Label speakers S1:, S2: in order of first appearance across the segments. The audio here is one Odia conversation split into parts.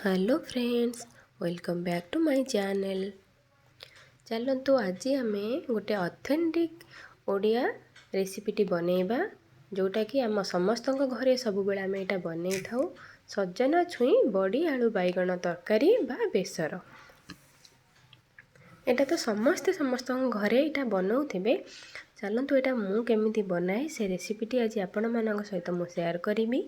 S1: Hello friends, welcome back to my channel. ଚାଲନ୍ତୁ, ଆଜି ଆମେ ଗୋଟେ ଅଥେଣ୍ଟିକ୍ ଓଡ଼ିଆ ରେସିପିଟି ବନେଇବା, ଯେଉଁଟାକି ଆମ ସମସ୍ତଙ୍କ ଘରେ ସବୁବେଳେ ଆମେ ଏଇଟା ବନେଇଥାଉ, ସଜନା ଛୁଇଁ ବଡ଼ି ଆଳୁ ବାଇଗଣ ତରକାରୀ ବା ବେସର। ଏଇଟା ତ ସମସ୍ତେ ସମସ୍ତଙ୍କ ଘରେ ଏଇଟା ବନଉଥିବେ। ଚାଲନ୍ତୁ, ଏଇଟା ମୁଁ କେମିତି ବନାଏ ସେ ରେସିପିଟି ଆଜି ଆପଣମାନଙ୍କ ସହିତ ମୁଁ ସେୟାର କରିବି।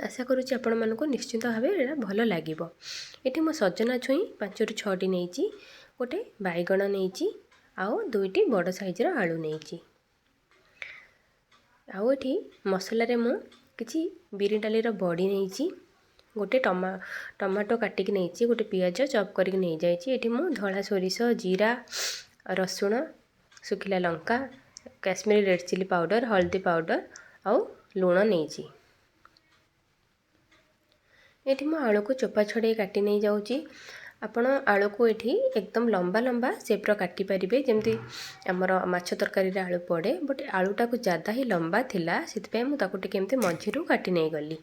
S1: ଆଶା କରୁଛି ଆପଣମାନଙ୍କୁ ନିଶ୍ଚିତ ଭାବେ ଏଇଟା ଭଲ ଲାଗିବ। ଏଠି ମୁଁ ସଜନା ଛୁଇଁ 5ରୁ 6ଟି ନେଇଛି, ଗୋଟେ ବାଇଗଣ ନେଇଛି ଆଉ 2ଟି ବଡ଼ ସାଇଜ୍ର ଆଳୁ ନେଇଛି। ଆଉ ଏଠି ମସଲାରେ ମୁଁ କିଛି ବିରି ଡାଲିର ବଡ଼ି ନେଇଛି, ଗୋଟେ ଟମାଟୋ କାଟିକି ନେଇଛି, ଗୋଟେ ପିଆଜ ଚପ୍ କରିକି ନେଇଯାଇଛି। ଏଠି ମୁଁ ଧଳା ସୋରିଷ, ଜିରା, ରସୁଣ, ଶୁଖିଲା ଲଙ୍କା, କାଶ୍ମୀରୀ ରେଡ଼୍ ଚିଲି ପାଉଡ଼ର, ହଳଦୀ ପାଉଡ଼ର ଆଉ ଲୁଣ ନେଇଛି। ଏଠି ମୁଁ ଆଳୁକୁ ଚୋପା ଛଡ଼େଇ କାଟି ନେଇଯାଉଛି। ଆପଣ ଆଳୁକୁ ଏଠି ଏକଦମ ଲମ୍ବା ଲମ୍ବା ସେପ୍ର କାଟିପାରିବେ, ଯେମିତି ଆମର ମାଛ ତରକାରୀରେ ଆଳୁ ପଡ଼େ। ବଟ୍ ଆଳୁଟାକୁ ଜାଦା ହିଁ ଲମ୍ବା ଥିଲା, ସେଥିପାଇଁ ମୁଁ ତାକୁ ଟିକେ ଏମିତି ମଝିରୁ କାଟି ନେଇଗଲି।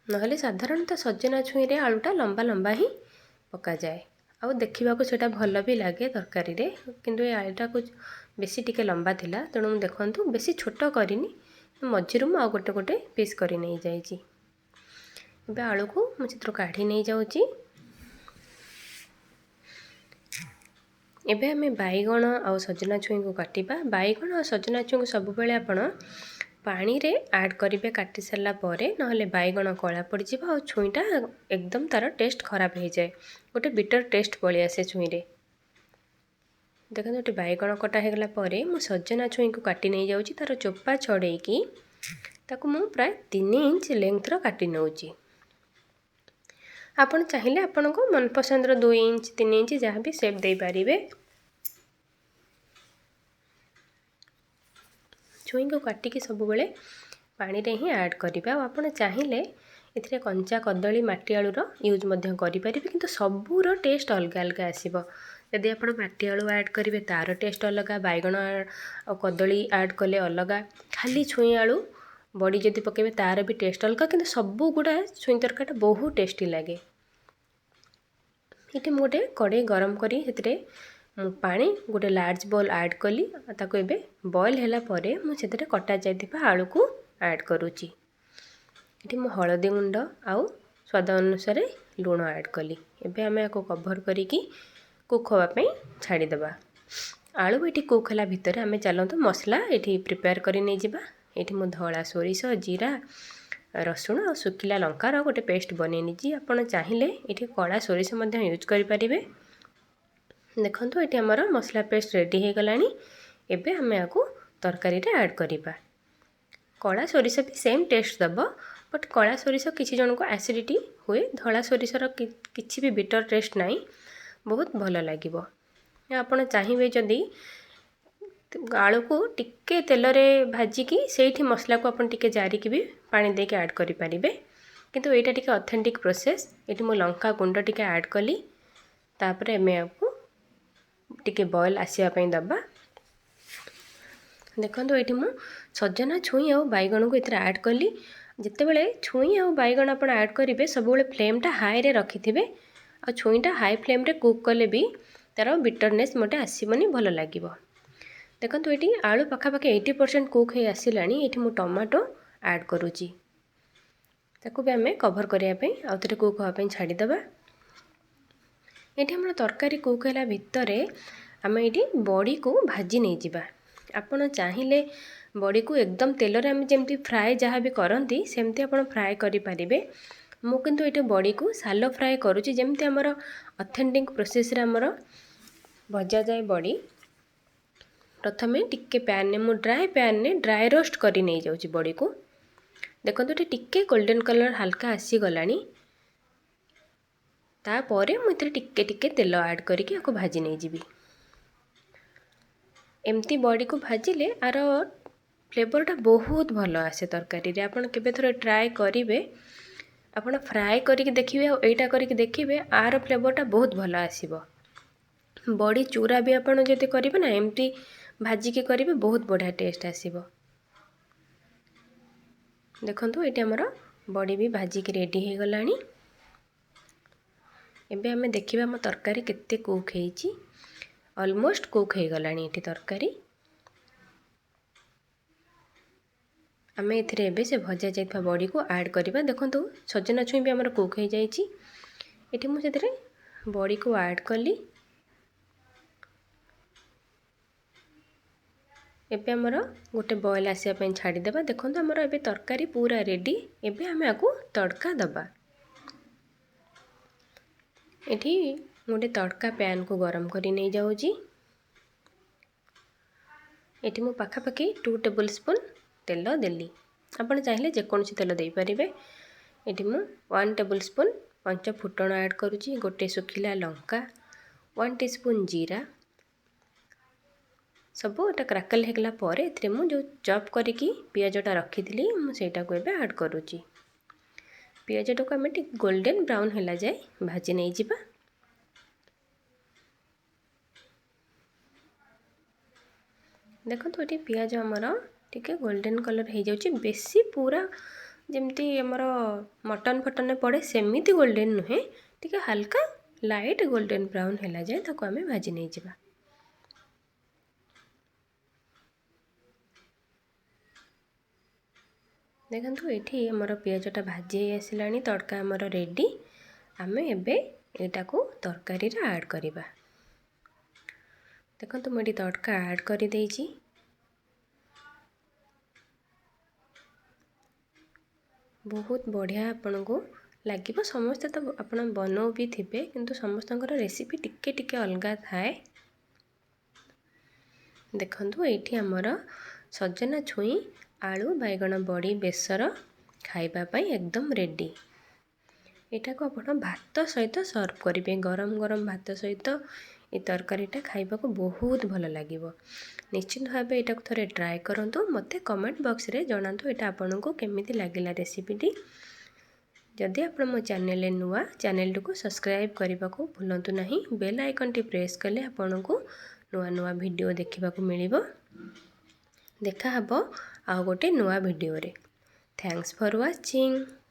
S1: ନହେଲେ ସାଧାରଣତଃ ସଜନା ଛୁଇଁରେ ଆଳୁଟା ଲମ୍ବା ଲମ୍ବା ହିଁ ପକାଯାଏ ଆଉ ଦେଖିବାକୁ ସେଇଟା ଭଲ ବି ଲାଗେ ତରକାରୀରେ। କିନ୍ତୁ ଏ ଆଳୁଟାକୁ ବେଶୀ ଟିକେ ଲମ୍ବା ଥିଲା, ତେଣୁ ମୁଁ ଦେଖନ୍ତୁ ବେଶୀ ଛୋଟ କରିନି, ମଝିରୁ ମୁଁ ଆଉ ଗୋଟେ ଗୋଟେ ପିସ୍ କରି ନେଇଯାଇଛି। ଏବେ ଆଳୁକୁ ମୁଁ ସେଥିରୁ କାଢ଼ି ନେଇଯାଉଛି। ଏବେ ଆମେ ବାଇଗଣ ଆଉ ସଜନା ଛୁଇଁକୁ କାଟିବା। ବାଇଗଣ ଆଉ ସଜନା ଛୁଇଁକୁ ସବୁବେଳେ ଆପଣ ପାଣିରେ ଆଡ଼୍ କରିବେ କାଟି ସାରିଲା ପରେ, ନହେଲେ ବାଇଗଣ କଳା ପଡ଼ିଯିବ ଆଉ ଛୁଇଁଟା ଏକଦମ ତା'ର ଟେଷ୍ଟ ଖରାପ ହେଇଯାଏ, ଗୋଟେ ବିଟର ଟେଷ୍ଟ ପଳେଇ ଆସେ ଛୁଇଁରେ। ଦେଖନ୍ତୁ, ଏଠି ବାଇଗଣ କଟା ହେଇଗଲା ପରେ ମୁଁ ସଜନା ଛୁଇଁକୁ କାଟି ନେଇଯାଉଛି। ତା'ର ଚୋପା ଛଡ଼େଇକି ତାକୁ ମୁଁ ପ୍ରାୟ 3 ଇଞ୍ଚ ଲେନ୍ଥର କାଟି ନେଉଛି। ଆପଣ ଚାହିଁଲେ ଆପଣଙ୍କ ମନପସନ୍ଦର 2 ଇଞ୍ଚ, 3 ଇଞ୍ଚ ଯାହା ବି ସେପ୍ ଦେଇପାରିବେ। ଛୁଇଁକୁ କାଟିକି ସବୁବେଳେ ପାଣିରେ ହିଁ ଆଡ଼୍ କରିବା। ଆଉ ଆପଣ ଚାହିଁଲେ ଏଥିରେ କଞ୍ଚା କଦଳୀ, ମାଟି ଆଳୁର ୟୁଜ୍ ମଧ୍ୟ କରିପାରିବେ, କିନ୍ତୁ ସବୁର ଟେଷ୍ଟ ଅଲଗା ଅଲଗା ଆସିବ। ଯଦି ଆପଣ ମାଟି ଆଳୁ ଆଡ଼୍ କରିବେ ତା'ର ଟେଷ୍ଟ ଅଲଗା, ବାଇଗଣ ଆଉ କଦଳୀ ଆଡ଼୍ କଲେ ଅଲଗା, ଖାଲି ଛୁଇଁ ଆଳୁ ବଡ଼ି ଯଦି ପକାଇବେ ତା'ର ବି ଟେଷ୍ଟ ଅଲଗା। କିନ୍ତୁ ସବୁଗୁଡ଼ା ଛୁଇଁ ତରକାରୀଟା ବହୁତ ଟେଷ୍ଟି ଲାଗେ। ଏଠି ମୁଁ ଗୋଟେ କଡ଼େଇ ଗରମ କରି ସେଥିରେ ମୁଁ ପାଣି ଗୋଟେ ଲାର୍ଜ ବୋଲ୍ ଆଡ଼୍ କଲି। ତାକୁ ଏବେ ବଏଲ୍ ହେଲା ପରେ ମୁଁ ସେଥିରେ କଟା ଯାଇଥିବା ଆଳୁକୁ ଆଡ଼୍ କରୁଛି। ଏଠି ମୁଁ ହଳଦୀ ଗୁଣ୍ଡ ଆଉ ସ୍ୱାଦ ଅନୁସାରେ ଲୁଣ ଆଡ଼୍ କଲି। ଏବେ ଆମେ ୟାକୁ କଭର୍ କରିକି କୁକ୍ ହେବା ପାଇଁ ଛାଡ଼ିଦେବା। ଆଳୁ ଏଠି କୁକ୍ ହେଲା ଭିତରେ ଆମେ ଚାଲନ୍ତୁ ମସଲା ଏଠି ପ୍ରିପେୟାର କରି ନେଇଯିବା। ଏଠି ମୁଁ ଧଳା ସୋରିଷ, ଜିରା, ରସୁଣ ଆଉ ଶୁଖିଲା ଲଙ୍କାର ଗୋଟେ ପେଷ୍ଟ ବନେଇ ନେଇଛି। ଆପଣ ଚାହିଁଲେ ଏଠି କଳା ସୋରିଷ ମଧ୍ୟ ୟୁଜ୍ କରିପାରିବେ। ଦେଖନ୍ତୁ, ଏଠି ଆମର ମସଲା ପେଷ୍ଟ ରେଡ଼ି ହେଇଗଲାଣି। ଏବେ ଆମେ ୟାକୁ ତରକାରୀରେ ଆଡ଼୍ କରିବା। କଳା ସୋରିଷ ବି ସେମ୍ ଟେଷ୍ଟ ଦେବ, ବଟ୍ କଳା ସୋରିଷ କିଛି ଜଣଙ୍କୁ ଆସିଡ଼ିଟି ହୁଏ। ଧଳା ସୋରିଷର କିଛି ବି ବିଟର ଟେଷ୍ଟ ନାହିଁ, ବହୁତ ଭଲ ଲାଗିବ। ଆପଣ ଚାହିଁବେ ଯଦି ଆଳୁକୁ ଟିକେ ତେଲରେ ଭାଜିକି ସେଇଠି ମସଲାକୁ ଆପଣ ଟିକେ ଜାରିକି ବି ପାଣି ଦେଇକି ଆଡ଼୍ କରିପାରିବେ, କିନ୍ତୁ ଏଇଟା ଟିକେ ଅଥେଣ୍ଟିକ୍ ପ୍ରୋସେସ୍। ଏଠି ମୁଁ ଲଙ୍କା ଗୁଣ୍ଡ ଟିକେ ଆଡ଼୍ କଲି। ତାପରେ ଆମେ ୟାକୁ ଟିକେ ବଏଲ୍ ଆସିବା ପାଇଁ ଦେବା। ଦେଖନ୍ତୁ, ଏଇଠି ମୁଁ ସଜନା ଛୁଇଁ ଆଉ ବାଇଗଣକୁ ଏଥିରେ ଆଡ଼୍ କଲି। ଯେତେବେଳେ ଛୁଇଁ ଆଉ ବାଇଗଣ ଆପଣ ଆଡ଼୍ କରିବେ, ସବୁବେଳେ ଫ୍ଲେମ୍ଟା ହାଇରେ ରଖିଥିବେ। ଆଉ ଛୁଇଁଟା ହାଇ ଫ୍ଲେମ୍ରେ କୁକ୍ କଲେ ବି ତା'ର ବିଟରନେସ୍ ମୋଟେ ଆସିବନି, ଭଲ ଲାଗିବ। ଦେଖନ୍ତୁ, ଏଠି ଆଳୁ ପାଖାପାଖି 80% କୁକ୍ ହେଇ ଆସିଲାଣି। ଏଠି ମୁଁ ଟମାଟୋ ଆଡ଼୍ କରୁଛି। ତାକୁ ବି ଆମେ କଭର୍ କରିବା ପାଇଁ ଆଉ ଥରେ କୁକ୍ ହେବା ପାଇଁ ଛାଡ଼ିଦେବା। ଏଠି ଆମର ତରକାରୀ କୁକ୍ ହେଲା ଭିତରେ ଆମେ ଏଇଠି ବଡ଼ିକୁ ଭାଜି ନେଇଯିବା। ଆପଣ ଚାହିଁଲେ ବଡ଼ିକୁ ଏକଦମ ତେଲରେ ଆମେ ଯେମିତି ଫ୍ରାଏ ଯାହା ବି କରନ୍ତି ସେମିତି ଆପଣ ଫ୍ରାଏ କରିପାରିବେ। ମୁଁ କିନ୍ତୁ ଏଇଠି ବଡ଼ିକୁ ସାଲୋ ଫ୍ରାଏ କରୁଛି, ଯେମିତି ଆମର ଅଥେଣ୍ଟିକ୍ ପ୍ରୋସେସ୍ରେ ଆମର ଭଜାଯାଏ ବଡ଼ି। ପ୍ରଥମେ ଟିକେ ପ୍ୟାନ୍ରେ ମୁଁ ଡ୍ରାଏ ପ୍ୟାନ୍ରେ ଡ୍ରାଏ ରୋଷ୍ଟ କରି ନେଇଯାଉଛି ବଡ଼ିକୁ। ଦେଖନ୍ତୁ, ଏଠି ଟିକେ ଗୋଲ୍ଡେନ୍ କଲର୍ ହାଲକା ଆସିଗଲାଣି। ତାପରେ ମୁଁ ଏଥିରେ ଟିକେ ଟିକେ ତେଲ ଆଡ଼୍ କରିକି ଆକୁ ଭାଜି ନେଇଯିବି। ଏମିତି ବଡ଼ିକୁ ଭାଜିଲେ ଆର ଫ୍ଲେଭରଟା ବହୁତ ଭଲ ଆସେ ତରକାରୀରେ। ଆପଣ କେବେ ଥରେ ଟ୍ରାଏ କରିବେ। ଆପଣ ଫ୍ରାଏ କରିକି ଦେଖିବେ ଆଉ ଏଇଟା କରିକି ଦେଖିବେ, ଆର ଫ୍ଲେଭରଟା ବହୁତ ଭଲ ଆସିବ। ବଡ଼ି ଚୁରା ବି ଆପଣ ଯଦି କରିବେ ନା, ଏମିତି ଭାଜିକି କରିବେ, ବହୁତ ବଢ଼ିଆ ଟେଷ୍ଟ ଆସିବ। ଦେଖନ୍ତୁ, ଏଇଠି ଆମର ବଡ଼ି ବି ଭାଜିକି ରେଡ଼ି ହେଇଗଲାଣି। ଏବେ ଆମେ ଦେଖିବା ଆମ ତରକାରୀ କେତେ କୁକ୍ ହେଇଛି। ଅଲମୋଷ୍ଟ କୁକ୍ ହେଇଗଲାଣି ଏଠି ତରକାରୀ। ଆମେ ଏଥିରେ ଏବେ ସେ ଭଜା ଯାଇଥିବା ବଡ଼ିକୁ ଆଡ଼୍ କରିବା। ଦେଖନ୍ତୁ, ସଜନା ଛୁଇଁ ବି ଆମର କୁକ୍ ହେଇଯାଇଛି। ଏଠି ମୁଁ ସେଥିରେ ବଡ଼ିକୁ ଆଡ଼୍ କଲି। ଏବେ ଆମର ଗୋଟେ ବଏଲ୍ ଆସିବା ପାଇଁ ଛାଡ଼ିଦେବା। ଦେଖନ୍ତୁ, ଆମର ଏବେ ତରକାରୀ ପୁରା ରେଡ଼ି। ଏବେ ଆମେ ଆକୁ ତଡ଼କା ଦେବା। ଏଠି ଗୋଟେ ତଡ଼କା ପ୍ୟାନ୍କୁ ଗରମ କରି ନେଇଯାଉଛି। ଏଠି ମୁଁ ପାଖାପାଖି 2 ଟେବୁଲ୍ ସ୍ପୁନ୍ ତେଲ ଦେଲି। ଆପଣ ଚାହିଁଲେ ଯେକୌଣସି ତେଲ ଦେଇପାରିବେ। ଏଠି ମୁଁ 1 ଟେବୁଲ୍ ସ୍ପୁନ୍ ପଞ୍ଚ ଫୁଟଣ ଆଡ଼୍ କରୁଛି, ଗୋଟେ ଶୁଖିଲା ଲଙ୍କା, 1 ଟି ସ୍ପୁନ୍ ଜିରା। ସବୁ ଏଟା କ୍ରାକଲ୍ ହେଇଗଲା ପରେ ଏଥିରେ ମୁଁ ଯେଉଁ ଚପ୍ କରିକି ପିଆଜଟା ରଖିଥିଲି, ମୁଁ ସେଇଟାକୁ ଏବେ ଆଡ଼୍ କରୁଛି। ପିଆଜଟାକୁ ଆମେ ଟିକେ ଗୋଲ୍ଡେନ୍ ବ୍ରାଉନ୍ ହେଲା ଯାଏ ଭାଜି ନେଇଯିବା। ଦେଖନ୍ତୁ, ଏଠି ପିଆଜ ଆମର ଟିକେ ଗୋଲ୍ଡେନ୍ କଲର୍ ହେଇଯାଉଛି। ବେଶୀ ପୁରା ଯେମିତି ଆମର ମଟନ୍ ଫଟନ୍ରେ ପଡ଼େ ସେମିତି ଗୋଲ୍ଡେନ୍ ନୁହେଁ, ଟିକେ ହାଲକା ଲାଇଟ୍ ଗୋଲ୍ଡେନ୍ ବ୍ରାଉନ୍ ହେଲା ଯାଏ ତାକୁ ଆମେ ଭାଜି ନେଇଯିବା। ଦେଖନ୍ତୁ, ଏଇଠି ଆମର ପିଆଜଟା ଭାଜି ହେଇ ଆସିଲାଣି, ତଡ଼କା ଆମର ରେଡ଼ି। ଆମେ ଏବେ ଏଇଟାକୁ ତରକାରୀରେ ଆଡ଼୍ କରିବା। ଦେଖନ୍ତୁ, ମୁଁ ଏଠି ତଡ଼କା ଆଡ଼୍ କରିଦେଇଛି। ବହୁତ ବଢ଼ିଆ ଆପଣଙ୍କୁ ଲାଗିବ। ସମସ୍ତେ ତ ଆପଣ ବନଉ ବି ଥିବେ, କିନ୍ତୁ ସମସ୍ତଙ୍କର ରେସିପି ଟିକେ ଟିକେ ଅଲଗା ଥାଏ। ଦେଖନ୍ତୁ, ଏଇଠି ଆମର ସଜନା ଛୁଇଁ ଆଳୁ ବାଇଗଣ ବଡ଼ି ବେସର ଖାଇବା ପାଇଁ ଏକଦମ ରେଡ଼ି। ଏଇଟାକୁ ଆପଣ ଭାତ ସହିତ ସର୍ଭ କରିବେ। ଗରମ ଗରମ ଭାତ ସହିତ ଏ ତରକାରୀଟା ଖାଇବାକୁ ବହୁତ ଭଲ ଲାଗିବ। ନିଶ୍ଚିନ୍ତ ଭାବେ ଏଇଟାକୁ ଥରେ ଟ୍ରାଏ କରନ୍ତୁ। ମୋତେ କମେଣ୍ଟ ବକ୍ସରେ ଜଣାନ୍ତୁ ଏଇଟା ଆପଣଙ୍କୁ କେମିତି ଲାଗିଲା ରେସିପିଟି। ଯଦି ଆପଣ ମୋ ଚ୍ୟାନେଲରେ ନୂଆ, ଚ୍ୟାନେଲଟିକୁ ସବସ୍କ୍ରାଇବ୍ କରିବାକୁ ଭୁଲନ୍ତୁ ନାହିଁ। ବେଲ୍ ଆଇକନ୍ଟି ପ୍ରେସ୍ କଲେ ଆପଣଙ୍କୁ ନୂଆ ନୂଆ ଭିଡ଼ିଓ ଦେଖିବାକୁ ମିଳିବ। ଦେଖା ହେବ ଆଉ ଗୋଟେ ନୂଆ ଭିଡ଼ିଓରେ। Thanks for watching.